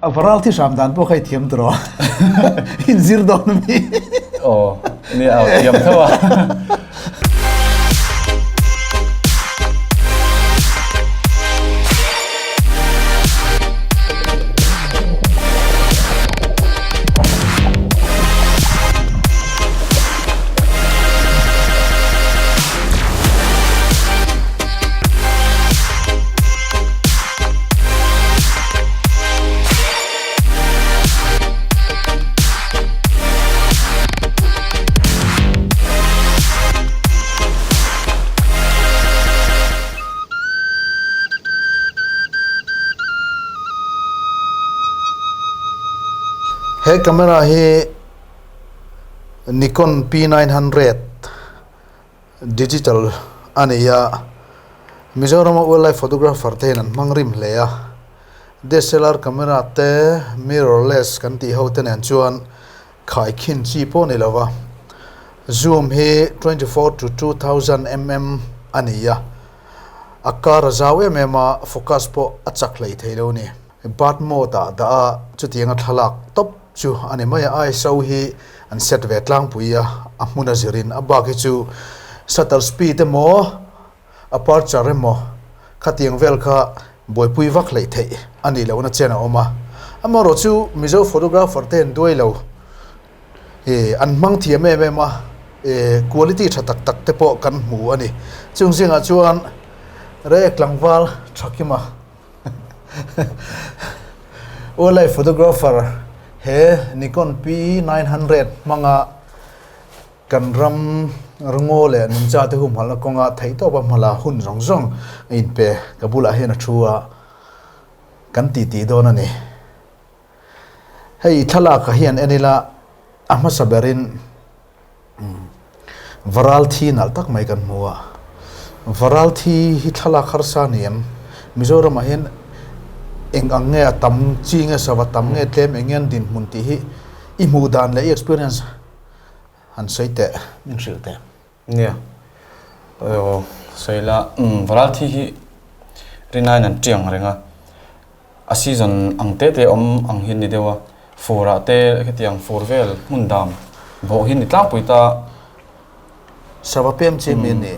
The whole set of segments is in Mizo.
A varal thi hram dan pawh kha i thiam tawh in zir dawn mi. Aw, ni a thiam tho a. He camera hi Nikon P900 Digital a nei a, Mizorama wildlife photographer te hian an hmang rim hle a, DSLR camera te mirrorless kan tih ho te nen chuan khaikhin chi pawh a ni lo va, zoom hi 24 to 2000 mm a ni a, a kar a zau em em a, focus pawh a chak hlei thei lo a ni. Bird mode ah dah a, chutianga thlalak tawp chu a ni mai a, ISO hi an set ve tlangpui a, a hmun a zirin a bak hi chu shutter speed emaw aperture emaw khatiang vel kha buaipui vak hleih theih a nih lohna chen a awm a, amaherawh chu Mizo photographer te an duai lo ih an hmang thiam em em a, ih quality tha tak tak te pawh kan hmu a ni, chung zingah chuan Reiek tlangval Thakima. Wildlife photographer he Nikon P900 hmanga kan ram ringaw leh nungcha te humhalhna kawnga theihtawpa hmala hun zawng zawng a inpe ka bulah hian a thu a, kan titi dawn a ni. Hei thlalak ah hian en ila a hmasa berin Varal thi nalh tak mai kan hmu a, varal thi hi thlalak harsa a ni em? Mizoramah hian eng ang nge a tam chi nge sava tam nge tlem eng nge an dinhmun tih hi i hmuh dan leh i experience han sawi teh min hrilh teh. Nia, aw sawi la, varal thi hi rinaiin an tiang reng a, A season ang te te awm ang hi ni deuh a, fur ah te hetiang fur vel hmun dam bawh hi ni tlangpui ta. Sava pem chi mi ni?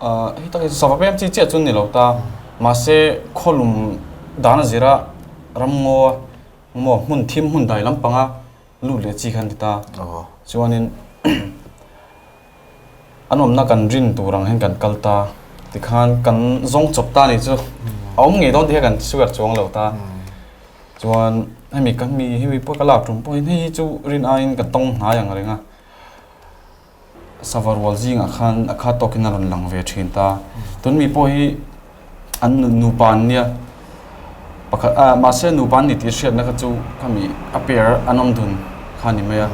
Hei tak hi sava pem chi chiah chu ni lo ta, mahse khawlum dan a zir a, ramngaw a maw hmun thim hmun dai lampanga lut leh chi kha an ti ta. Chuanin An awmna kan rin tur ang hian kan kal ta tikhan kan zawng chawp ta ni chu a awm ngei dawn tih kha kan suar chuang lo ta. Chuan hemi ka mi hemi pawh ka lak tum pawhin hei hi chu rin aiin ka tawng hnai ang reng a. Sava rual zingah khan a khat tawkin a rawn lang ve thin ta. Tun mi pawh hi an nupa an nia pakhat ah mahse nupa an ni tih hriatna kha chu khami a pair an awm dun kha a ni mai a.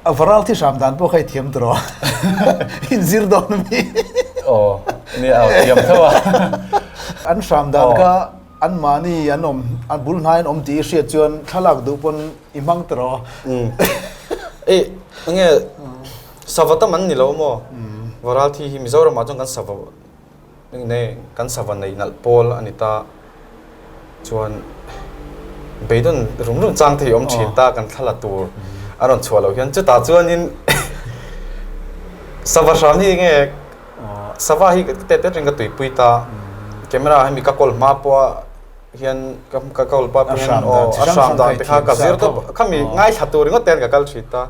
A varal thi hram dan pawh kha i thiam tawh in zir dawn mi. Aw, ni a thiam tho a. An hram dan kha an mahni an awm an bul hnai an awm tih i hriat chuan thlalak duh pawn i hmang tawh. E enge sava tam an ni lo maw? Varal thi hi Mizoram ah chuan kan sava Nge kan sava nei nalh pawl a ni ta chuan beidawn rum rum chang thei awm thin ta kan thla la tur a rawn chhuah loh hian chutah chuanin sava hram hi nge sava hi te te reng ka tuipui ta camera hemi ka kawl hma pawha hian ka kawl pa pawh hian aw a hram dan te kha ka zir tawp khami ngaithla tur ringawt te hian ka kal thin ta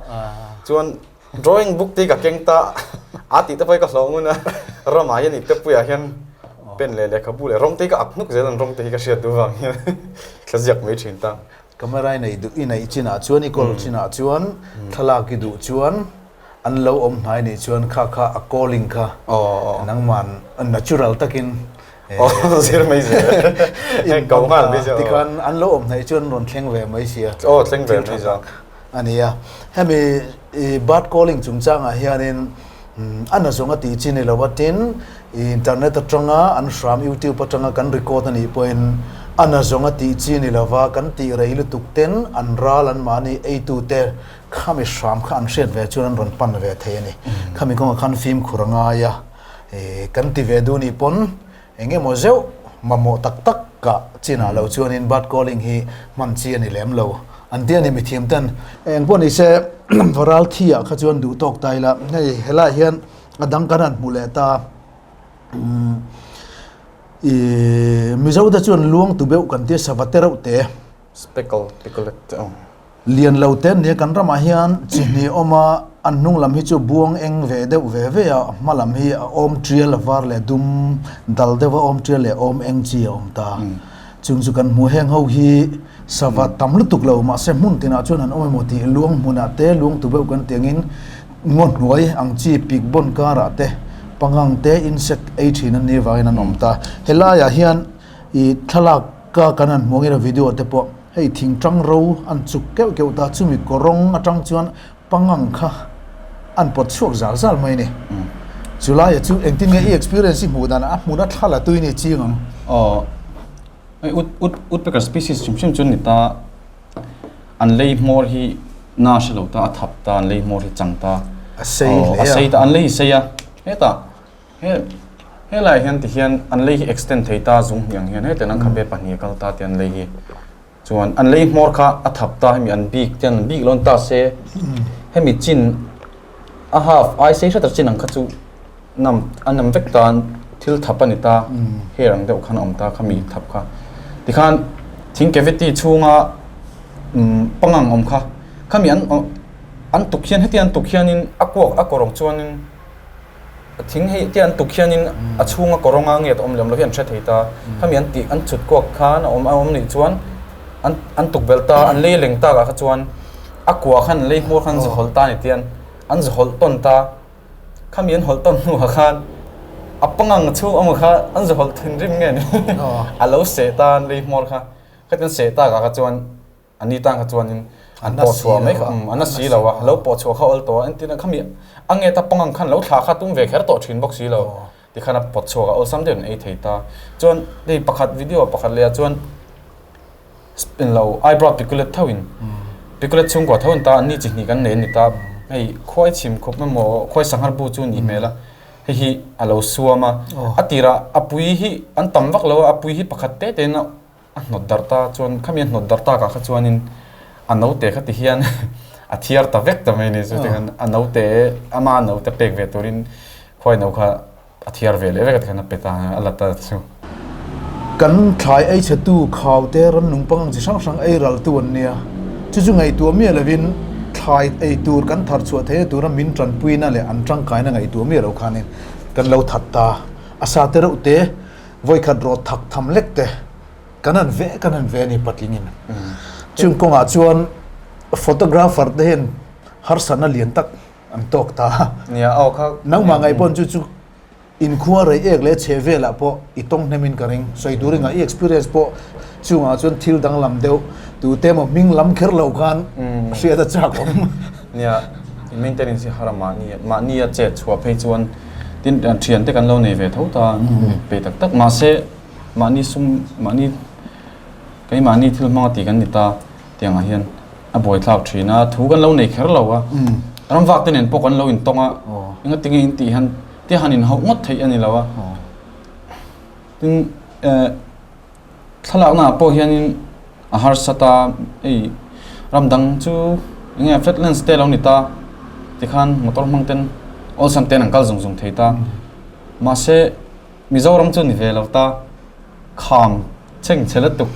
chuan Drawing book te ka keng ta a tih te pawh hi ka hlawh ngun a, ramah hian ipte puiah hian pen leh lehkhabu leh rawng te hi ka ak hnuk zel an rawng te hi ka hriat duh vang hian thla ziak mai thin ta. Camera i nei duh i neih chinah chuan i kawl chinah chuan thlalak i duh chuan an lo awm hnai nih chuan kha kha a calling kha nangman natural takin zir mai zel in ko nghal mai zel tikhan an lo awm hnaih chuan rawn thleng ve mai sia. Aw thleng ve mai zel. A ni a, hemi bird calling chungchangah hianin a na zawng a tih chi ni lo a, tin internet atanga an hram youtube atanga kan record a nih pawhin a na zawng a tih chi ni lo va, kan tih rei lutuk ten an ral an mahni eitute khami hram kha an hriat ve chuan an rawn pan ve thei a ni. Khami kawngah khan fimkhur a ngai a, kan ti ve duh nih pawn eng emaw zeuh mamawh tak tak. kah chinah lo chuanin bird calling hi hman chi a ni lem lo an ti a ni mithiam ten. Eng pawh ni se varal thi ah kha chuan duh tawk ta ila hei helaiah hian a dang kan han hmu leh ta ih Mizo te chuan luang tu beuh kan tia sava te reuh te. Speckle picolet te awm. Lian lo te an nia kan ramah hian chi hnih awm a, an hnung lam hi chu buang eng ve deuh ve ve a, hma lam hi a awm tial a var leh dum dal deuh a awm tial leh awm eng chi a awm ta. Chung chu kan hmu heng ho hi sava tam lutuk lo mahse hmun tinah chuan an awm emaw tih luang hmunah te luang tu beuh kan ti angin ngaw hnuai ang chi pik bawn karah te pangang te insect ei thin an nih avangin an awm ta. Helaiah hian ih thlalak Ka kan han hmuh angin a video te pawh hei thing tang ro an chuk keuh keuh ta, chumi kawrawng atang chuan pangang kha an pawt chhuak zal zal mai a ni. Chulaia chu engtin nge i experience i hmuh danah a hmuna thla la tui ni ching ang? Aw, hei wood wood woodpecker species hrim hrim chu ni ta, an lei hmawr hi na hre lo ta, a thap ta, an lei hmawr hi chang ta, A sei hle a. A sei ta, an lei hi sei a, hetah He helaiah hian ti hian an lei hi extend thei ta zung hniang hian hetiang an khabe pahnih a kal ta tih an lei hi chuan an lei hmawr kha a thap ta hemi an bik te an bik lo an ta se hemi chin a half ai sei hret a chin ang kha chu nam a nam vek ta thil thap a ni ta hair ang deuh khan a awm ta khami thap kha tikhan thing cavity chhunga pangang awm kha khami an an tuk hian hetiang an tuk hianin a kuak a kawr ang chuanin. Thing hei te an tuk hianin a chhunga kawrawnga nge a awm lem lo hi an hre thei ta. Khami an tih an chhut kuak khan a awm a awm nih chuan an an tuk belh ta an lei leng takah kha chuan a kua khan an lei hmur khan an zu hawlh ta ni tian an zu hawlh tawn ta. Khami an hawlh tawn hnuah khan a pangang chhung awm kha an zu hawlh thinrim nge ni a lo seh ta an lei hmur kha. Khatiang seh takah kha chuan A ni tan kha chuanin an pawh chhuah mai kha a na si lo a, lo pawh chhuah kha awl tawh a, entirna khami a nge ta pangang khan lo thla kha tum ve kher tawh thin bawk si lo tikhan a pawt chhuak a awlsam deuhin an ei thei ta. Chuan hei pakhat video pakhat leh ah chuan lo eyebrow piculet tho in piculet chhungkua tho in ta an ni chi hnih kan nei a ni ta, hei khuai chhim khup emaw khuai sanghar bu chu a nih hmel a, hei hi a lo suam a, a tirah a pui hi an tam vak lo a, a pui hi pakhat te te in a A hnawt darh ta chuan khami a hnawt darh takah kha chuanin a naute kha ti hian a thiar ta vek ta mai a ni. Chu tikhan a naute ama naute pek ve turin khuai no kha a thiar ve leh vek a tikhan a pe ta a la ta chu. Kan thlai ei chhetu khaute rannung pangang chi hrang hrang ei raltu an nia. Chu chu ngaihtuah miah lovin thlai ei tur kan thar chhuah theihna tura min tanpuina leh an tangkaina ngaihtuah miah lo khanin kan lo that ta. A sa te reuh te Vawikhat rawt thak tham lek te kan han ve kan han ve a ni patlingin. Chung kawngah chuan photographer te hian harsatna lian tak an tawk ta. Nia, aw kha. Nangmah ngaih pawn chu chu inkhua rei ek leh chhe velah pawh i tawng hnemin ka ring. Sawi tur engah i experience pawh chungah chuan thil danglam deuh tute emaw hming lam kher lo khan hriat a chak awm. Nia, i maintenance hi har a mahni mahni a chet chhuah phei chuan tin thian te kan lo nei ve tho ta pe tak tak mahse mahni sum mahni keimahni thil hmanga tih kan ni ta tiangah hian a buaithlak thin a thu kan lo nei kher lo a ramvak te nen pawh kan lo intawng a engatinge in tih hian te han inhauh ngawt theih a ni lo a tin eh Thlalaknaah pawh hianin a harsa ta, hei ram dang chu eng nge flat lens te a lo ni ta tikhan motor hmang ten awlsam ten an kal zung zung thei ta. Mahse Mizoram chu ni ve lo ta, kham cheng chhe lutuk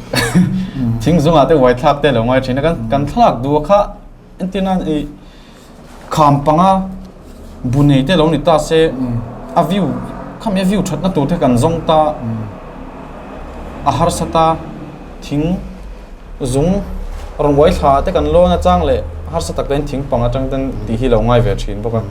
thing zungah te uai thlak te a lo ngai thin a, kan thlalak duh kha entirna ih Kham panga bu nei te lo ni ta se a view khami a view thatna tur te kan zawng ta a harsa ta thing zung rawn uai thla te kan lawn atang leh harsa tak ten thing pang atang ten tih hi lo ngai ve thin bawk a.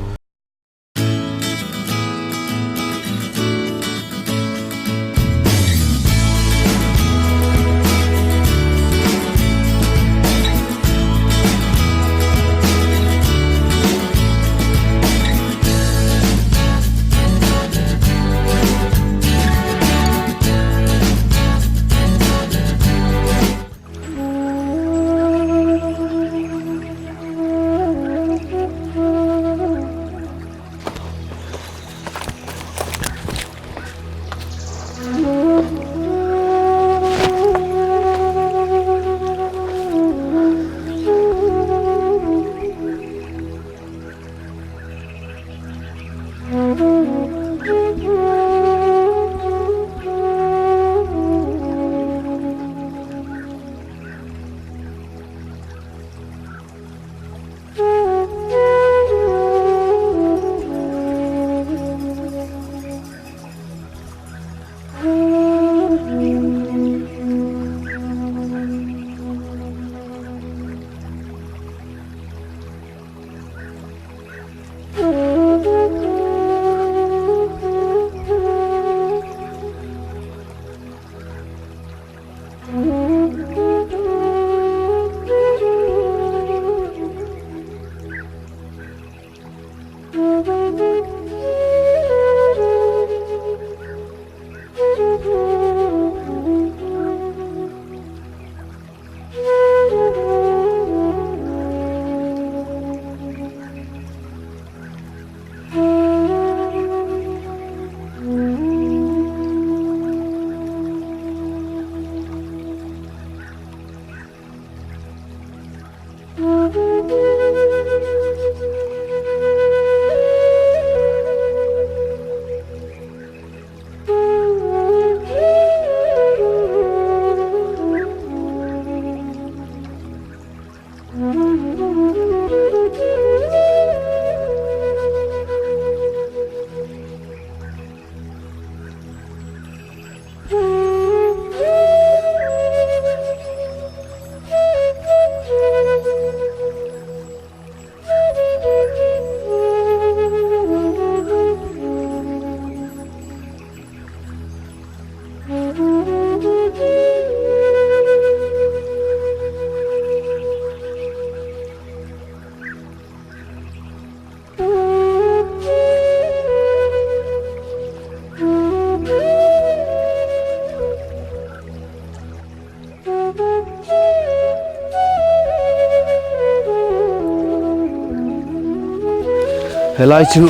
Helai chu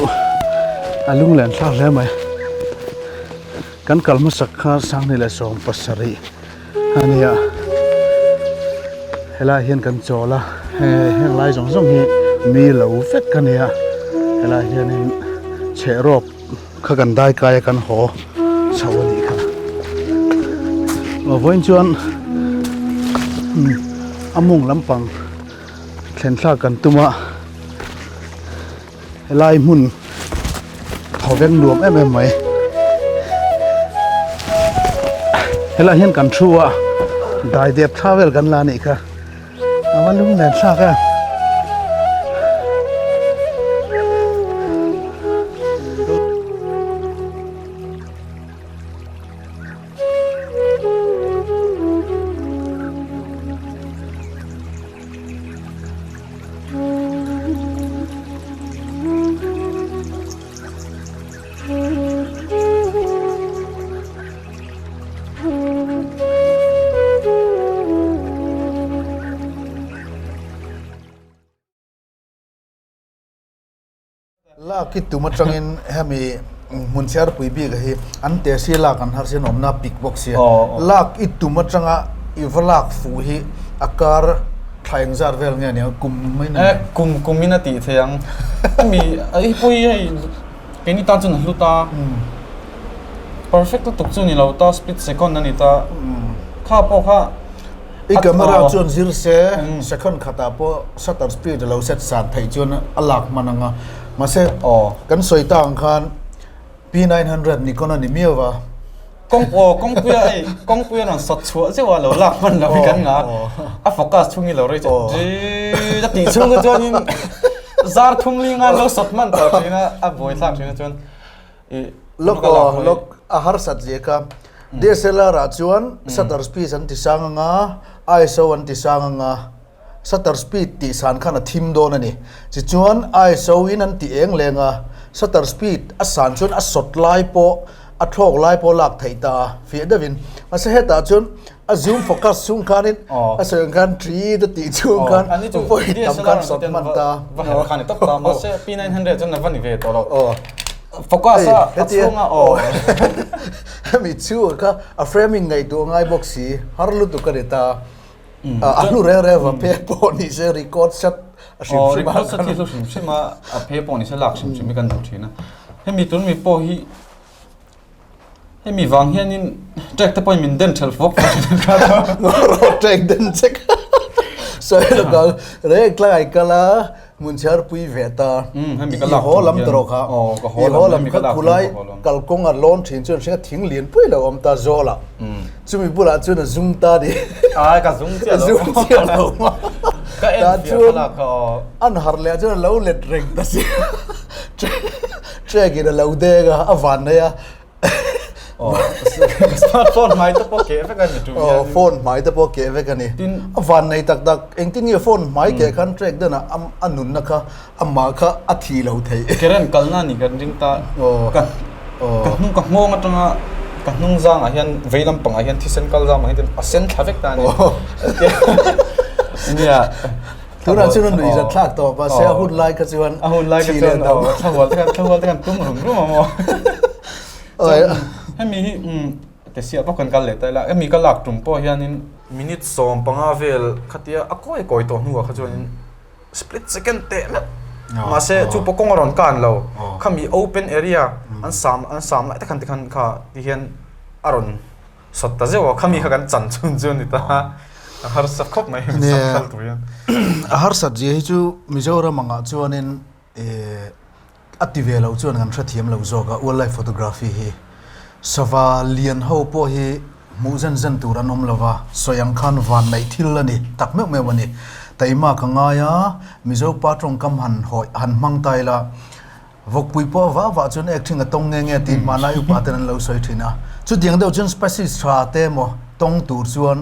a lunglen thlak hle mai kan kal hmasak kha sanghnih leh 17 a nia helai hian kan chawl a heng lai zawng zawng hi mi lo vek a nia helai hianin chhehrawk Kha kan dai kai a kan haw chho a nih kha. Vawiin chuan a mung lampang thlen thlak kan tum a, helai hmun thawveng nuam em em mai. Helai hian kan thu a, dai dep thla vel kan la a nih kha. A va lung len thlak em. Lak i tum atangin hemi hmun chhiarpui bik hi an te si lak an har sin awmna pik bawk sia. Lak i tum atanga i va lak fuh hi a kar thla engzat vel nge nia kum mai na. Kum kum in a tih thei ang. Hemi hei pawh hi hei Keini tan chuan a hlu ta. Perfect lutuk chu ni lo ta, split second a ni ta. Kha pawh kha I camera chuan zir se, second khatah pawh shutter speed a lo set san theih chuan a lak hman ang a. Mahse, kan sawi ta ang khan P900 Nikon a ni miau va. Kawng aw kawngpuia hei kawngpuia rawn sawt chhuah zeuh a lo lak hman lo hi kan ngah a focus chhung hi lo rei chu zii a tih chhung te chuanin zar thum li ngan lo sawt hman tawh thin a a buai thlak thin a chuan i lok aw lok a harsat zia kha DSLR ah chuan shutter speed an ti sang anga ISO an ti sang anga Shutter speed tih san khan a thim dawn a ni. Tichuan ISO in an ti eng leng a, shutter speed a san chuan a sawt lai pawh a thlawk lai pawh lak theih ta a, fiah deuhin. Mahse hetah chuan a zoom focus chhung khanin a sawi ang khan ṭi te tih chhung khan vawi tam khan sawt hman ta. Va herh khan i tawp ta, mahse P900 chuan a va ni ve tawh lo. Focus a a chhunga aw. Hemi chhunga kha a framing ngaihtuah ngai bawk si, har lutuk a ni ta. A hlu reng reng va phe pawh ni se record set a hrim hrim a. Record set hi hlu hrim hrim a, a phe pawh ni se lak hrim hrim hi kan duh thin a. Hemi tun mi pawh hi hemi vang hianin track te pawhin min den thelh fawk fawk thin a. Rawh track den chek. Sawi lo kal reng tlai kal a. Hmun chhiar pui ve ta. I haw lam ta rawh kha. I haw lam kha khulai kalkawng a lawn thin chuan hringa thing lian pui lo awm ta zawl ah. Chumi bulah chuan a zum ta ni. Ai ka zum chiah lo. Zum chiah lo. Ka en fiah thlalak kha aw. An har leh chuan a lo let reng ta si. Track in a lo deng a, a van nei a. Smartphone hmai te pawh keh vek a ni tum hian. Phone hmai te pawh keh vek a ni. A van nei tak tak engtin nge phone hmai keh khan track dan ah a nunna kha amah kha a thi lo thei. Current kalna ni kan ring ta. Ka ka hnung ka nghawng atanga ka hnung zangah hian vei lampangah hian thisen kal zam ang hian a sen thla vek ta a ni. Nia. Tunah chuan a nuih zat thlak tawh mahse a hun lai kha chuan a hun lai kha chuan thlahual te khan thlahual te khan tum rum rum a maw. Hemi hi te siah bawk kan kal leh ta ila hemi ka lak tum pawh hianin. Minute 15 vel khatia a kawi kawi tawh hnuah kha chuanin split second teh meuh mahse chu pawh kawng a rawn kan lo khami open area an sam an sam lai te khan tikhan kha ti hian a rawn sawt ta zeuh a khami kha kan chan chhun chu a ni ta a harsat khawp mai hemi sat kal tur hian. A harsat zia hi chu Mizoram angah chuanin Eh, a ti ve lo chuan kan hrethiam lo zawk a, wildlife photography hi sava lian ho pawh hi hmuh zen zen tur an awm lo va, sawi ang khan van neih thil a ni tak meuh meuh a ni. Taima ka ngai a, Mizo pa tawngkam han hawi han hmang ta ila, vawkpui pawh vah vah chuan ek ṭhing a tawng nge nge tiin hmanlai upa ten an lo sawi ṭhin a. Chutiang deuh chuan species tha te emaw tawng tur chuan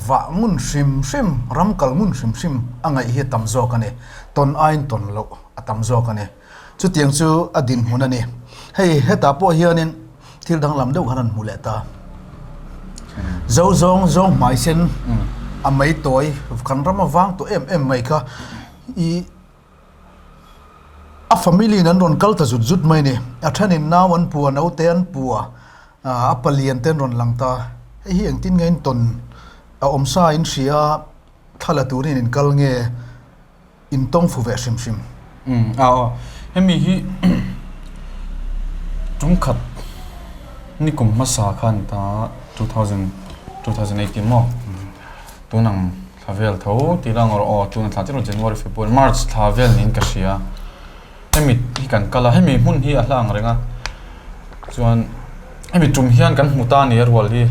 vah ngun hrim hrim, ram kal ngun hrim hrim a ngaih hi a tam zawk a ni. Tawn aiin tawn loh a tam zawk a ni. Chutiang chu a dinhmun a ni. Hei hetah pawh hianin thil danglam deuh khan an hmu leh ta. Zo zawng zawng hmai sen a mei tawi kan ram a vang tawh em em mai kha i a family in an rawn kal ta zut zut mai a ni. A thenin nau an pu a, naute an pu a, a palian te an rawn lang ta. Hei hi engtin nge in tawn a awm sa in hria a, thla la turin in kal nge in tawng fu ve hrim hrim. Umm a aw hemi hi tum khat nikum hmasa khan ta 2000 2018 maw tun ang thla vel tho tih lang rawh aw tuna thla chiah January February March thla vel niin ka hria hemi hi kan kal a hemi hmun hi a hla ang reng a chuan hemi tum hian kan hmu ta a ni a rual hi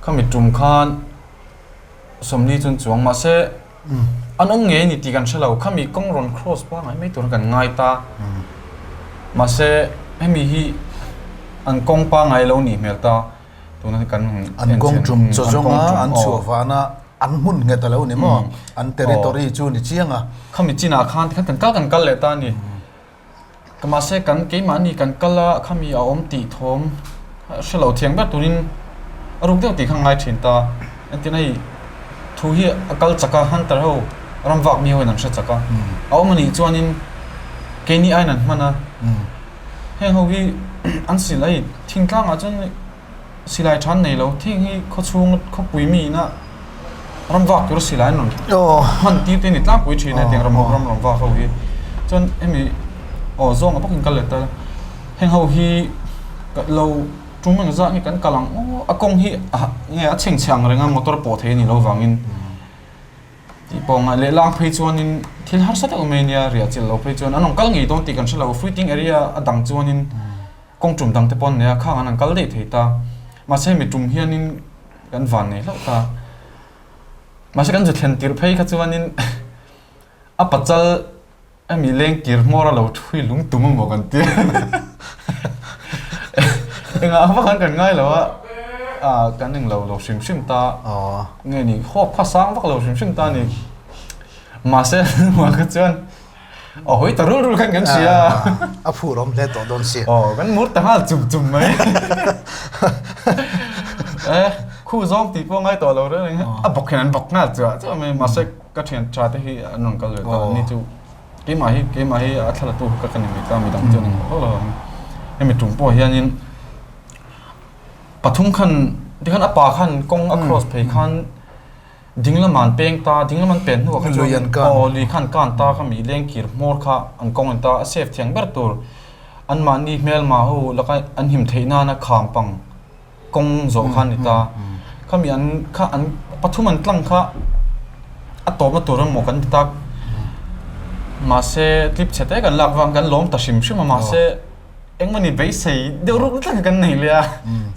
khami tum khan 40 chuan chuang mahse an awm ngei a ni tih kan hre lo khami kawng rawn cross pangai mai tur kan ngai ta mahse hemi hi an kawng pangai lo nih hmel ta tuna kan an kawng tum chaw zawnga an chhuah vana an hmun nghet a lo ni maw an territory chu ni chiang a khami chinah khan tikhan kan kal kan kal leh ta a ni. Mahse kan keimahni kan kal a, khami a awm tih thawm hre lo thiang ber turin a ruk deuh tih kha ngai thin ta. Engtin hei thu hi a kal chak a, hunter ho ram vak mi hoin an hre chak a. A awm anih chuanin keini aiin an hman a. Heng ho hi an silai thingtlangah chuan Silai tha an nei lo. Thing hi khawchhung khawpui mi ina ram vak tur silai an rawn hman tir te a ni tlangpui thin a hetiang ram ram rawn vak ho hi. Chuan hemi aw zawnga bawkin kal leh ta heng ho hi lo tum eng zat nge kan kal ang aw a kawng hi nge a chhengchhe ang reng a motor pawh thei a nih loh vangin tih pawh a ngaih leh lang phei chuanin thil harsa deuh mai a nia riah chilh loh phei chuan an rawn kal ngei dawn tih kan hre lo fruiting area a dang chuanin. Kawng tum dang te pawh an nei a, khang an han kal daih thei ta. Mahse mi tum hianin kan van nei hlauh ta. Mahse kan zu thlen tirh phei kha chuanin a pachal hemi leng kir hmawr a lo thui lung tum emaw kan ti a. Engah vak an kan ngai lo a, ah kan englo lo hrim hrim ta. Nge ni hawk kha sang vak lo hrim hrim ta a ni. Mahse hnuah kha chuan A hawi ta rul rul khan kan hria. A phur awm hle tawh dawn si. Aw, kan mur ta nghal chum chum mai. Eh, khu zawng tih pawh ngai tawh lo reng reng. A bawk hian an bawk nghal chuah chuah mai. Mahse ka thian tha te hi an rawn kal ve ta. Ni chu keimah hi keimah hi a thla latu ka ka ni mai ta midang chu an inhmu vak lo ang. Hemi tum pawh hianin pathum khan tikhan a pa khan kawng a cross phei khan Ding lama an peng ta, ding lama an pen hnuah kha chuan Lui an kan. Aw, lui kha an kan ta kha mi leng kir hmawr kha an kawng an ta a safe thiang ber tur anmahni hmelma ho laka an him theih nana kham pang kawng zawh kha a ni ta. Khami an kha an pathum an tlang kha a tawpna tur emaw kan ti tak. Mahse clip chhe te kan lak vang kan lawm ta hrim hrim a mahse engmawni beisei deuh ruk tlat kan nei leh a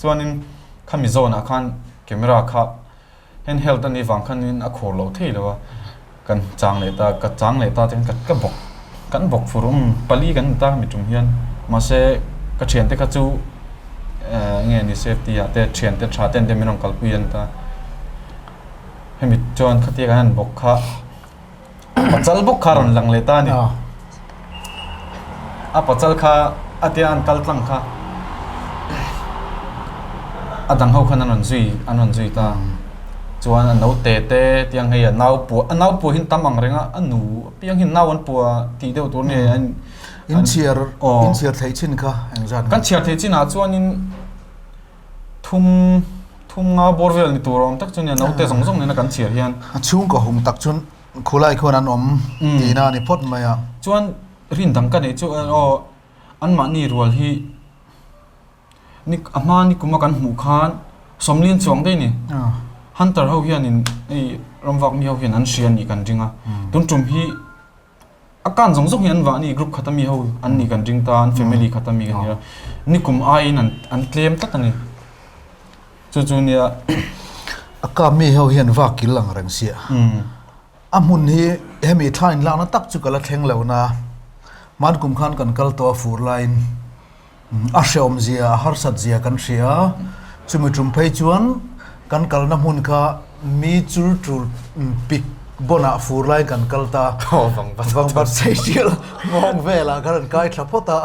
chuanin khami zawnah khan camera kha Handheld a nih vang khanin a khur lo thei lo a, kan chang leh ta, ka chang leh ta chuan ka bawk, kan bawk fur um pali kan ni ta mi tum hian mahse ka thiante kha chu eh nge ni safety ah te thiante tha ten te min rawn kalpui a ni ta, hemi chuan khatia kan han bawk kha. Pachal bawk kha rawn lang leh ta a ni. A pachal kha a tia an kal tlang kha a dang ho khan an rawn zui an rawn zui ta. Chuan a naute te tiang hei a nau pua a nau pua hi an tam ang reng a a nu apiang hian nau an pua tih deuh tur nge an In chhiar in chhiar theih chin kha engzat nge? Kan chhiar theih chinah chuanin thum. Thum nga bawr vel ni tur awm tak chu nia naute zawng zawng nena kan chhiar hian. A chhungkaw hung tak chuan khulai khuan an awm tihna a ni phawt mai a. Chuan rin dang ka neih chu aw anmahni rual hi ni a hma ni kuma kan hmuh khan sawmlian chuang daih ni. Hunter ho hianin hei ramvak mi ho hian an hria nih kan ring a. Tun tum hi A kan zawng zawng hi an vah ni group khat ami ho an ni kan ring ta an family khat ami kan nia nikum aiin an an tlem tlat a ni chu chu nia A kap mi ho hian vak kil ang reng sia. A hmun hi hemi thla inlakna tak chu ka la thleng lo na hmankum khan kan kal tawh a fur laiin A hreawm zia, a harsat zia kan hria a, chumi tum phei chuan kan kalna hmun kha mi chul tul pik bawnah fur laiin kan kal ta. Vangvat Seychelles nghawng velah kan han kai thla phawt a,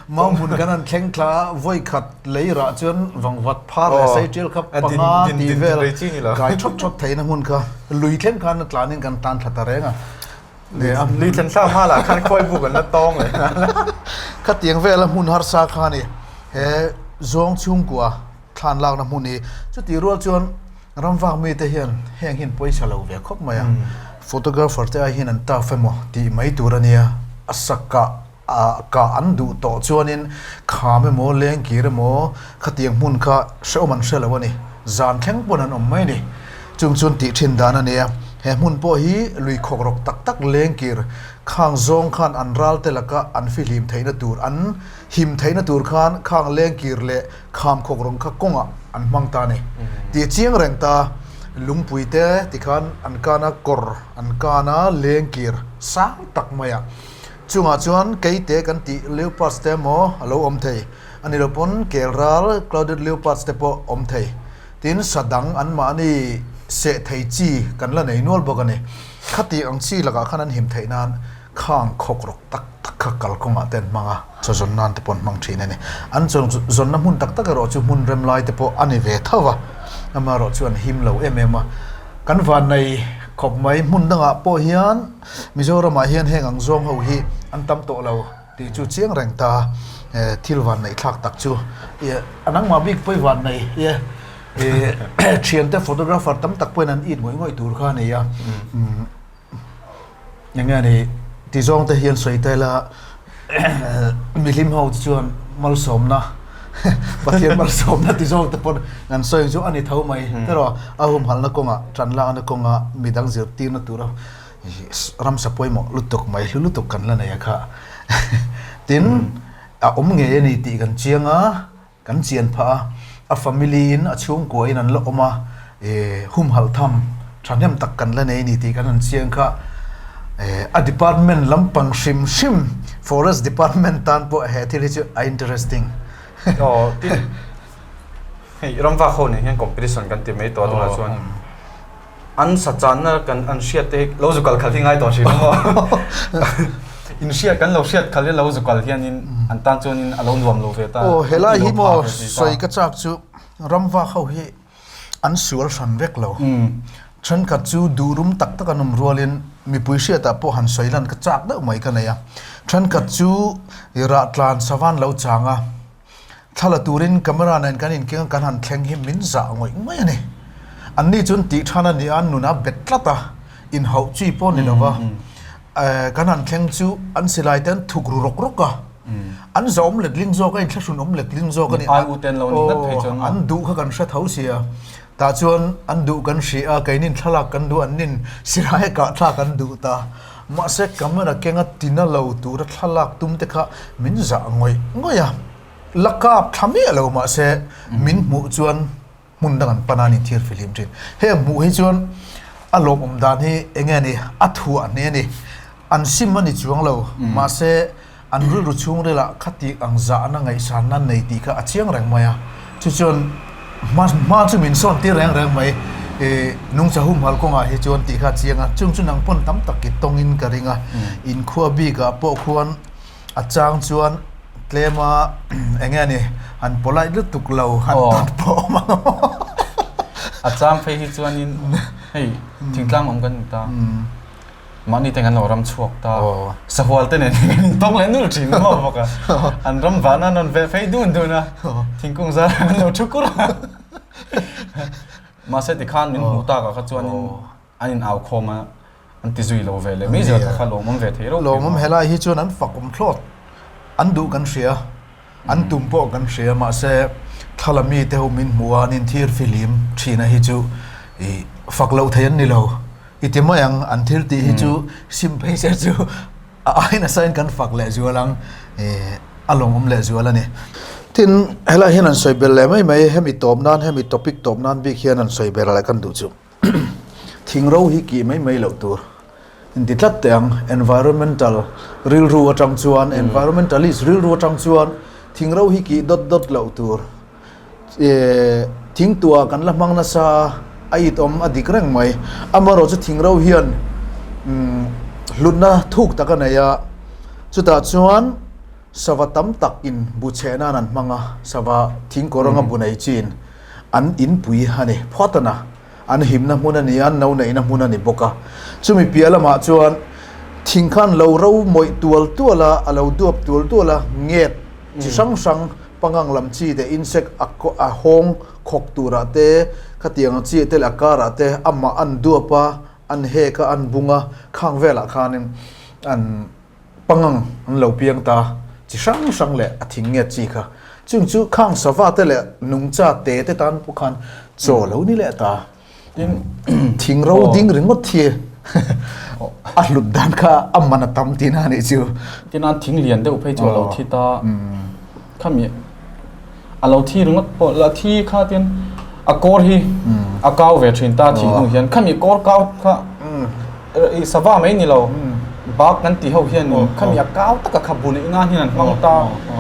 mau hmun kan han thleng thla a, vawi khat lei rah chuan Vangvat phar leh Seychelles kha panga tih vel kai thawt thawt theihna hmun kha lui thleng khan a tlanin kan tan thla ta reng a. Lui thlen thlak hma lah khan khawi buk an la tawng leh nghal a. Khatiang vela hmun harsa kha a ni. He zawng chhungkua thlan lakna hmun hi chutih rual chuan ramvak mite hian heng hi an pawisa lo ve khawp mai a. Photographer te ai hian an tough emaw tih mai tur a nia. A sakah Ah kah an duh tawh chuanin kham emaw lengkir emaw khatiang hmun kha hrehawm an hre lo a ni. Zan thleng pawn an awm mai a ni. Chung chuan tih thin dan a nia. He hmun pawh hi lui khawk rawk tak tak lengkir khang zawng khan an ral te laka an fihlim theihna tur an him theihna tur khan khang lengkir leh kham khawk rawng kha kawngah an hmang ta a ni. Tih chiang reng ta lungpui te tikhan an kana kawr an kana lengkir sang tak maiah Chungah chuan keite kan tih leopards te emaw a lo awm thei a ni lo pawn kel ral clouded leopards te pawh awm thei. Tin sa dang anmahni seh thei chi kan la nei nual bawk a ni. Khati ang chi lakah khan an him theih nan khang khawk rawk tak tak kha kalkawngah te an hmang a, chaw zawn nan te pawh an hmang thin a ni. An chaw zawnna hmun tak tak erawh chu hmun rem lai te pawh a ni ve tho va, amaherawh chu an him lo em em a. Kan vannei khawp mai hmun dangah pawh hian Mizoramah hian heng ang zawng ho hi an tam tawh lo tih chu chiang reng ta thil van neih thlak tak chu a nangmah bik pawi van nei e thiante photographer tam tak pawhin an it ngawih ngawih tur kha a ni a eng nge ni ti zawng te hian sawi ta ila mihlim ho te chuan malsawmna Pathian malsawmna ti zawng te pawn kan sawi chu a ni tho mai tiraw a humhalna kawngah tan lakna kawngah midang zirtirna tura ramsa pawimawh lutuk mai hlu lutuk kan la nei a kha tin a awm ngei a ni tih kan chiang a kan chian phah a a family in a chhungkua in an la awm a eh humhalh tham thahnem tak kan la nei a ni tih kan han chiang kha eh a department lampang hrim hrim forest department tan pawh he thil hi chu a interesting. Aw tin hei ramvak ho nen hian competition kan ti mai tawh a tunah chuan An sa channa kan an hriat te hi lo zu kal khalh hi ngai tawh thin a maw? In hriat kan lo hriat khalh hi lo zu kal hianin an tan chuanin a lo nuam lo ve ta. Aw helai hi maw sawi ka chak chu ramvak ho hi an sual hran vek lo. Thenkhat chu duhrum tak tak an awm rualin mipui hriatah pawh han sawi lan ka chak deuh mai ka nei a. Thenkhat chu rahtlan savan lo chang a. Thla la turin camera nen kan inkeng a, kan han thleng hi min zah ngawih ngawih a ni. Anni chuan tih than a ni a, nun a bet tlat a, inhauh chi pawh ni lova kan han thleng chu an silai te an thuk ru rawk rawk a, an zahawm letling zawk a, inthlahrun awm letling zawk a ni. Aw, an duh kha kan hre tho sia, tah chuan an duh kan hria a, keinin thlalak kan duh, annin silai a kah thlak an duh ta. Mahse, camera kenga tina lo tura thlalak tum te kha min zah ngawih ngawih a, la kap thla miah lo mahse min hmuh chuan hmun dang an pan a ni thir fihlim thin. Heng hmuh hi chuan a lawmawm dan hi eng nge ni, a thuah hneh a ni. An sim a ni chuang lo, mahse an rilru chhungrilah khati ang zahna ngaihsanna nei tih kha a chiang reng mai a, chu chuan hma hma chu min sawn tir reng reng mai i nungcha humhal kawngah hi chuan tih kha a chiang a, chung chu nang pawn tam tak i tawngin ka ring a, inkhua bikah pawh khuan a chang chuan tlema eng nge ni han polite lutuk lo han tawn pawh awm ang aw. A chang phei hi chuanin hei thingtlang awm kan ni ta. Mahni te kan lo ram chhuak ta. Sahual te nen kan intawng leh nul thin maw bawk a. An ram vana an rawn veh phei dun dun a. Thingkung zar an lo thu kur a. Mahse tikhan min hmuh takah kha chuanin an in au khawm a, an ti zui lo ve leh mai zel kha kha lawmawm ve thei reuh. Lawmawm helai hi chuan an fakawm thlawt, an duh kan hria, an tum pawh kan hria mahse thla mi te ho min hmuh a an inthir fihlim thin a hi chu ih fak loh thei an ni lo i ti mai ang, an thil tih hi chu sim phei se chu A ai nasa in kan fak leh zual ang eh a lawmawm leh zual a ni. Tin, helai hian an sawi belh leh mai mai, hemi tawp nan, hemi topic tawp nan bik hian an sawi belh leh kan duh chu. Thing ro hi kih mai mai loh tur inti tlat teh ang, environmental rilru atang chuan, environmentalist rilru atang chuan thing ro hi kih dawt dawt loh tur. Thingtuah kan la hmang nasa a, a it awm a dik reng mai. Amaherawh chu thingro hian hlutna thuk tak a nei a, chutah chuan sava tam takin bu cheh nan an hmang a, sava thingkawr anga bu nei chin an inpui a ni phawt a na, an himna hmun a ni a, an no neihna hmun a ni bawk a. Chumi piah lamah chuan thing khan lo ro mawih tual tual a, a lo duap tual tual a, nget chi hrang hrang Pangang lam chi te insect a a hawng khawk turah te khatiang ang chi te leh a karah te amah an duap a, an hek a, an bung a, khang velah khanin an pangang an lo piang ta chi hrang hrang leh a thing nge chi kha. Chung chu khang sava te leh nungcha te te tan pawh khan chaw lo ni leh ta. Tin, thing ro ding ringawt hi a hlut dan kha a man a tam tihna a nih chu. Tin, an thing lian deuh phei chu a lo thi ta. Khami a lo thi ringawt pawh la thi kha tin a kawr hi a kau ve thin ta thih hnu hian khami kawr kau kha sava mai ni lo bak kan tih ho hian khami a kau taka kha bu neih nan hian an hmang ta.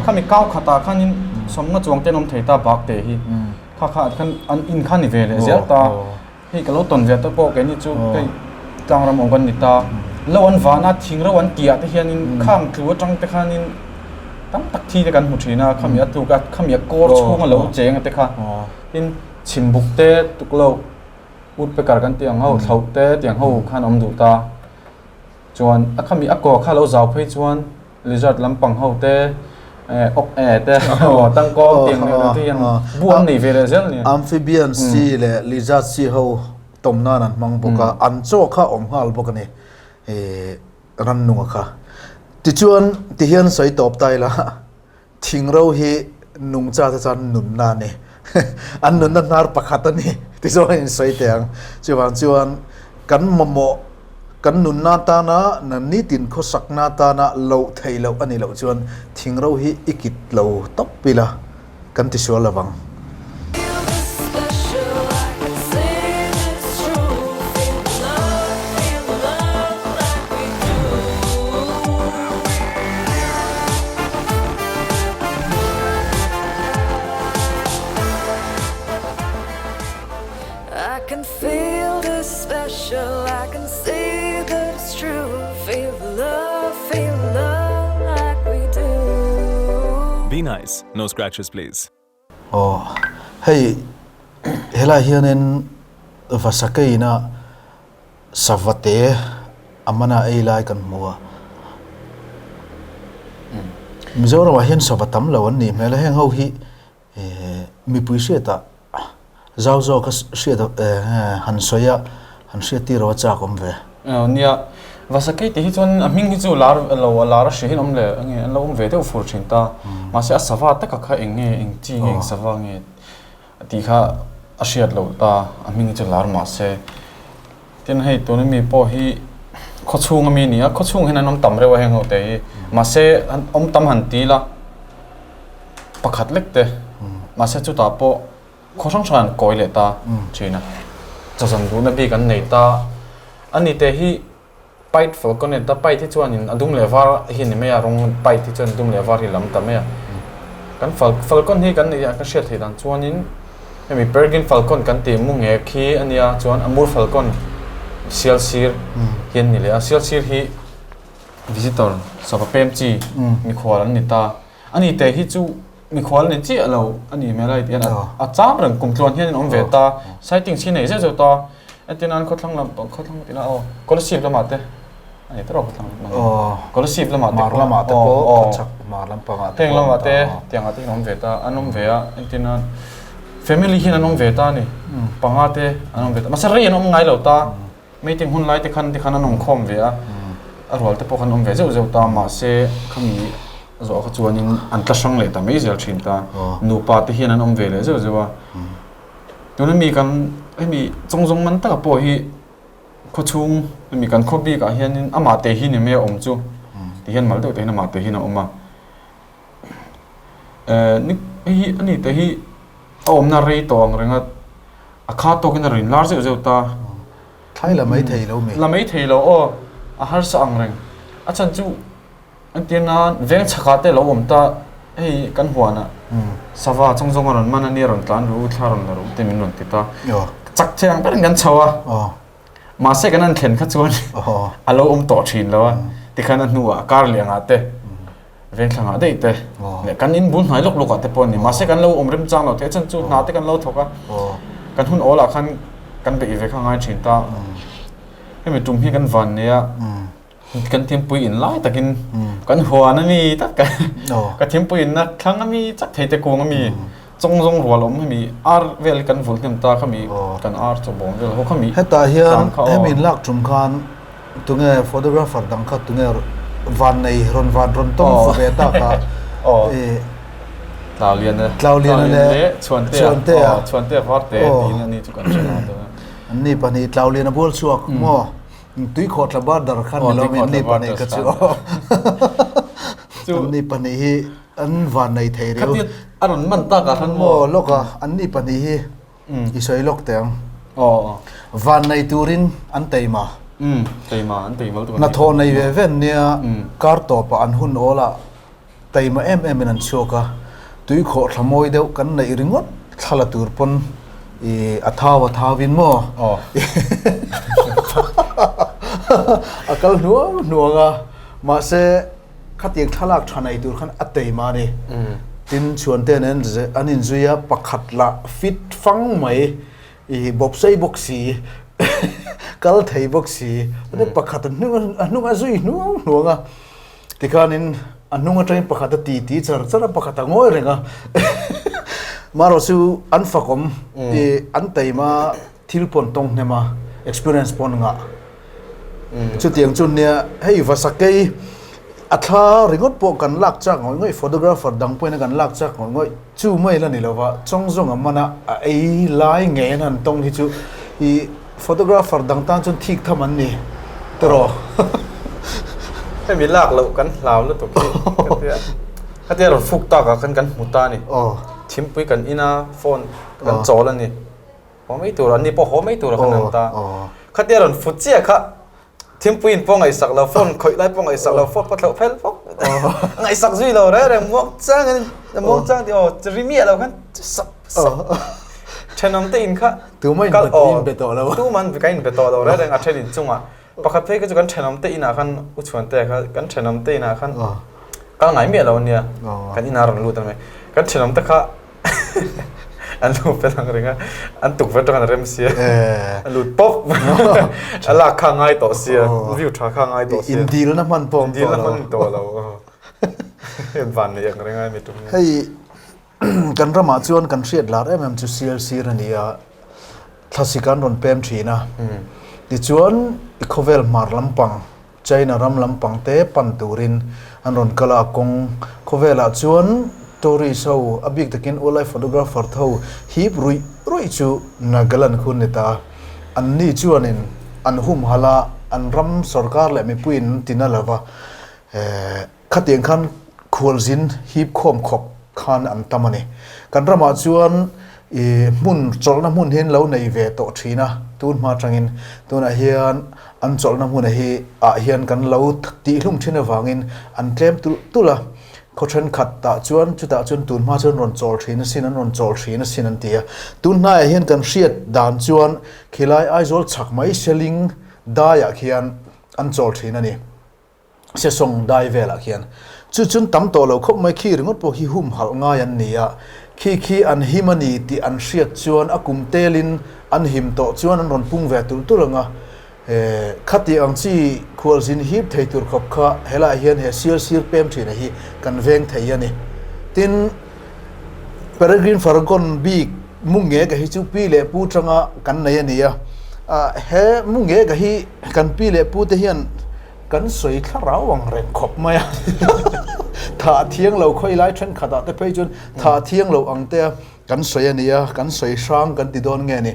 Khami kau khatah khanin sawmna chuang te an awm thei ta bak te hi. Kha kha khan an in kha ni ve leh zel ta. Hei ka lo tawn ve te pawh keini chu hei tlangram awm kan ni ta. Lo an van a, thing ro an tih ah te hianin khang tlu atang te khanin tam tak thi te kan hmu thin a, khami a tluk a, khami a kawr chhung a lo cheng a te kha. Tin, chhimbuk te tuklo woodpecker kan tih ang ho, thlauh te tiang ho khan awm duh ta. Chuan a khami a kaw kha lo zau phei chuan Lizard lampang ho te awk e te tangkawng tiang leh te hian bu an nei ve leh zel nia. Amphibian chi leh lizard chi ho tawm nan an hmang bawk a, an chaw kha awm nghal bawk a ni rannunga kha. Tichuan tihian sawi tawp ta ila. Thingro hi nungcha te chuan nunna a ni. An nunna hnar pakhat a ni ti zawng a insawi teh ang. Chuvang chuan kan mamawh, kan nunna atana na nitin khawsakna atana loh theih loh a nih loh chuan thingro hi i kit lo tawp ila kan tisual lo vang. Be nice, no scratches please. Aw, hei helai hianin Vasakeiina sava te a mana ei lai kan hmu a. Mizoramah hian sava tam lo an nih hmel a, heng ho hi mipui hriatah zau zawka hriat han sawi a, han hriat tir a chak awm ve. Nia, Vasakei tih hi chuan a hming hi chu lar lo a lar a hria hian awm leh enge an lo awm ve deuh fur thin ta. Mahse a sava taka kha eng nge eng chi nge eng sava nge tih kha a hriat loh ta a hming hi chu lar mahse. Tin hei tuna mi pawh hi khawchhung ami a ni a, khawchhung hian an awm tam reuh a heng ho te hi. Mahse an awm tam han ti ila pakhat lek te mahse chutah pawh Khaw hrang hrang an kawi leh ta thin a, chawzan duhna bik an nei ta. Ani te hi Pied Falconet a, Pied hi chuanin a dum leh var hi a ni mai a, rawng Pied hi chuan dum leh var hi a lam ta mai a. Kan Falcon hi kan neih ka hriat theih dan chuanin hemi Peregrine Falcon kan tih mu ngek hi a nia chuan Amur Falcon sial sir hi an ni leh a, sial sir hi visitor sava pem chi mikhual an ni ta. Ani te hi chu Mikhual ni chiah lo a ni hmel a ti hian a cham reng kum tluan hian in awm ve ta sightings hi nei zeuh zeuh ta entir nan khawthlang lam khawthlang tina aw Kolasib lamah te a ni tawh khawthlang lamah Kolasib lamah te Hmar lamah te pawh khawchhak hmar lampangah te heng lamah te tiangah te in awm ve ta an awm ve a entir nan Family hian an awm ve ta a ni. Panga te an awm ve ta. Mahse rei an awm ngai lo ta. Meeting hun lai te khan te khan an awm khawm ve a. A rual te pawh khan awm ve zeuh zeuh ta. Mahse khami zawh kha chuanin an tla hrang leh ta mai zel thin ta. Nupa te hian an awm ve leh zeuh zeuh a. Tuna mi kan hemi chawngzawng man taka pawh hi khawchhung hemi kan khaw bikah hianin amah te hi ni mai a awm chu ti hian mal deuh te hian amah te hian a awm a. Ni hei hi ani te hi a awmna rei tawh ang reng a, a kha tawkin a rawn inlar zeuh zeuh ta. Thlai la mai thei lo mi? La mai thei lo aw, a harsa ang reng. A chhan chu entir nan veng chhakah te a lo awm ta, hei kan huanah sava chawng zawng a rawn man a nia rawn tlan ru, thla rawn la ru te min rawn ti ta. Chak thei ang berin kan chho a. Mahse kan han thlen kha chuan a lo awm tawh thin lo a, tikhan a hnuah kar liangah te vengthlangah daih te leh kan in bul hnai lawk lawkah te pawh a ni. Mahse kan lo awm remchang lo thei a chan chu hna te kan lo thawk a, kan hun awlah khan kan beih ve kha ngai thin ta. Hemi tum hi kan van nei a. Kan thimpui in lai takin kan huan a mi tak ka ka thimpui in na thlang a mi chak thei te kung a mi chawng zawng rual awm hemi ar vel kan vul hnem ta kha mi kan ar chaw bawm vel ho kha mi Hetah hian hemi in lak tum khan tunge photographer dang kha tunge van nei rawn van rawn tawng fu ve tak a Tlauliana Tlauliana leh Chhuantea Chhuantea Varte tiin ani chu kan hre ta Anni pahnih Tlauliana bual chhuak maw Tui khawhthla bar dar khan ni lo min ni pahnih ka chu an ni pahnih hi an van nei thei riau. Khatia a rawn man tak ah khan maw? Lawk a, an ni pahnih hi i sawi lawk teh ang. Van nei turin an teima. Teima an teima lutuk. Hnathawh nei ve ve an nia, kar tawpah an hun awl ah Taima em em in an chhuak a, tui khawh thla mawi deuh kan neih ringawt thla la tur pawn i a thau a thau in maw? A kal hnuang hnuang a, mahse khatiang thlalak tha nei tur khan a taima a ni. Tin, chhuante nen an inzui a, pakhat lah fit fang mai i bawp sei bawk si, kal thei bawk si, pakhat a hnung a zui hnuang hnuang a. Tikhanin a hnung atangin pakhat a ti ti char char a, pakhat a ngawi reng a. Marawh chu an fakawm i an taima thil pawn tawng hnem a, experience pawn ngah. Chutiang chu nia hei Vasakei a thla ringawt pawh kan lak chak ngawih ngawih, photographer dang pawhin a kan lak chak ngawih ngawih chu mai la ni lova, chawngzawng a mana a ei lai ngei an han tawng hi chu i Photographer dang tan chuan thik tham an ni tiraw? Hemi lak loh kan hlau lutuk hi ka tia. Khatia rawn fuk tak ah khan kan hmu ta a ni. Thimpui kan in a, phone kan chawl a ni. Haw mai tur, an ni pawh haw mai tur a khan an ta. Khatia rawn fut chiah kha thimpui in pawh ngaihsak lo, phone khawih lai pawh ngaihsak lo, phone pawh thlauh phel fawk. Ngaihsak zui lo reng reng muang chang in, muang chang tih aw ri miah lo khan sap sap. Thenawm te in kha Tuma in kal be aw in be tawh lo. Tuman ka in be tawh lo reng reng a then in chungah. Pakhat phei kha chu kan thenawm te inah khan u Chhuante kha kan thenawm te inah khan kal ngai miah lo ania. Kan inah rawn lut a mai. Kan thenawm te kha an lu fel ang reng a, an tukverh atang an rem sia. A lut pawp. A lak kha ngai tawh sia, view tha kha ngai tawh sia. In dilna hman pawh awm tawh lo. Dilna hman tawh lo. Van nei ang reng a mi tum. Hei Kan ramah chuan kan hriat lar em em chu sial sir a ni a, thlasik an rawn pem thin a. Tichuan i khawvel hmar lampang, China ram lampang te pan turin an rawn kal a, a kawng khawvelah chuan tourist ho, a bik takin wildlife photographer te ho hip ruih ruih chu Nagaland khu an ni ta a. Anni chuanin an humhalh a, an ram sorkar leh mipuiin an ti na lova. Khatiang khan khualzin hip khawm khawp khan an tam a ni. Kan ramah chuan i hmun chawlhna hmun hi an lo nei ve tawh thin a, tun hma atangin tunah hian an chawlhna hmun hi ah hian kan lo tihhlum thin avangin an tlem tulh tulh a. Khaw thenkhat tah chuan chutah chuan tun hma chuan rawn chawl thin asin an rawn chawl thin asin an ti a. Tun hnaiah hian kan hriat dan chuan khilai Aizawl chhak mai Seling daiah khian an chawl thin a ni. Sesawng dai velah khian chu chun tam tawh lo khawp mai khi ringawt pawh khi humhalh ngai an ni a, khi khi an him a ni tih an hriat chuan a kum telin an him tawh chuan an rawn pung ve tulh tulh ang a, khati ang chi khualzin hip thei tur khawp kha helaiah hian he sir sir pem thina hi kan veng thei a ni. Tin, Peregrine Falcon bik Mungeka hi chu pi leh pu tanga kan nei a ni a. He Mungeka hi kan pi leh pu te hian kan sawi thlarau ang reng khawp mai a. Thah thiang lo khawi lai thenkhatah te phei chuan thah thiang lo ang te kan sawi a ni a, kan sawi hrang kan ti dawn nge ni.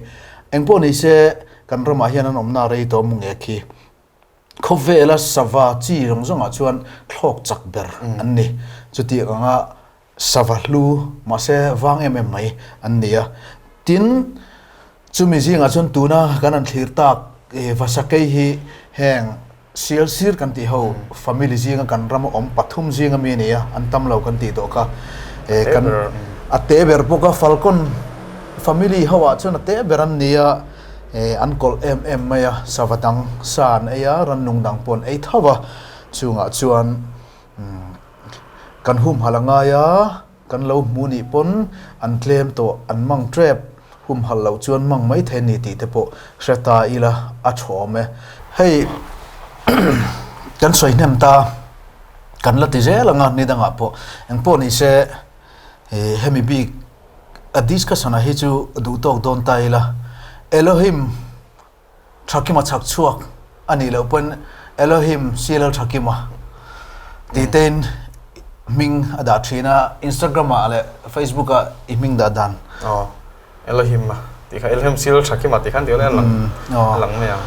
Engpawh ni se kan ramah hian an awmna rei tawh Mungek hi. Khawvela sava chi zawng zawngah chuan thlawk chak ber an ni. Chutiang anga sava hlu mahse vang em em mai an ni a. Tin, chumi zingah chuan tuna kan han thlir tak Vasakei hi heng sial sir kan tih ho family zinga kan rama awm pathum zinga mi a ni a, an tam lo kan tih tawh kha. Kan a te ber bawk a, Falcon family ho ah chuan a te ber an ni a. An kawlh em em mai a, sava dang sa an ei a, rannung dang pawh an ei tho a, chungah chuan kan humhalh a ngai a, kan lo hmu nih pawn an tlem tawh, an mang tep, humhalh loh chuan mang mai thei a ni tih te pawh hre ta ila a tha awm e. Hei kan sawi hnem ta, kan la ti zel ang a, ni dangah pawh engpawh ni se hemi bik A discussion ah hi chu duh tawk dawn ta ila, Elohim Thakima chhak chhuak a nih loh pawn Elohim CLL Thakima tih tein hming a dah thin a, Instagram ah leh Facebook ah i hming dah dan. Aw, Elohim a tih kha Elohim CLL Thakima tih khan tih a lang a lang mai ang.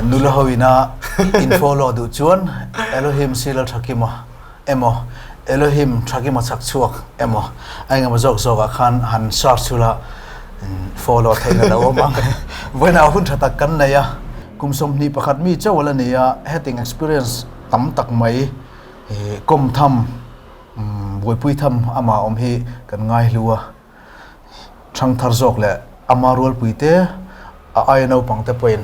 Nula ho ina in follow duh chuan Elohim CLL Thakima. Emaw, Elohim Thakima chhak chhuak emaw, a engemaw zawk zawkah khan han search ula follow theihna lo awm ang. Vawiinah hun tha tak kan nei a, kum 21 mi chauh a la ni a, heting experience tam tak mai kawm tham, buaipui tham amah awm hi kan ngaihlu a. Thangthar zawk leh ama rualpui te, a aia naupang te pawhin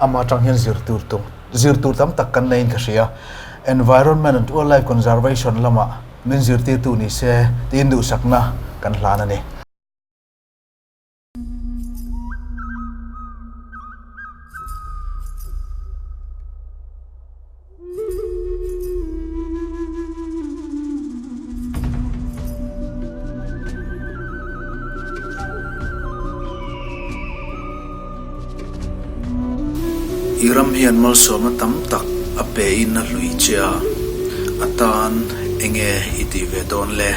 ama atang hian zir tur tum zir tur tam tak kan neiin ka hria. Environment and Wildlife Conservation lamah min zirtirtu ni se tiin duhsakna kan hlan a ni. I ram hian malsawmna tam tak a pe in a hlui che a, a tan enge i tih ve dawn le?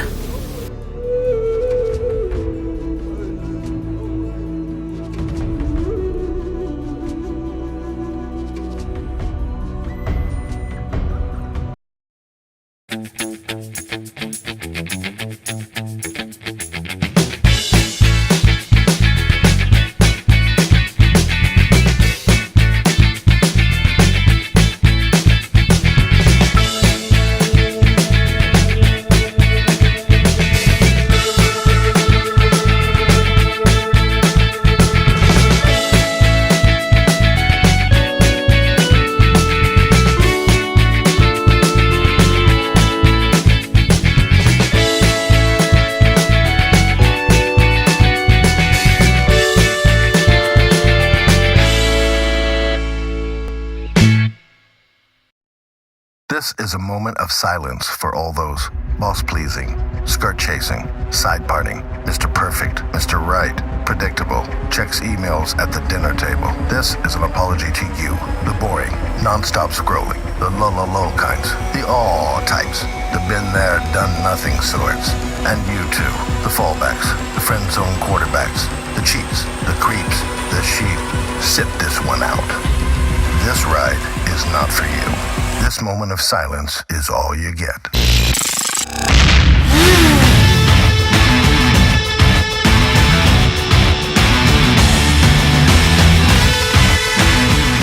This is a moment of silence for all those boss pleasing, skirt chasing, side parting, Mr. Perfect, Mr. Right, predictable, checks emails at the dinner table. This is an apology to you, the boring, non-stop scrolling, the low, low, low kinds, the all types, the been there, done nothing sorts, and you too, the fallbacks, the friend zone quarterbacks, the cheats, the creeps, the sheep. Sit this one out. This ride is not for you. This moment of silence is all you get.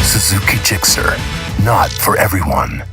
Suzuki Gixxer, not for everyone.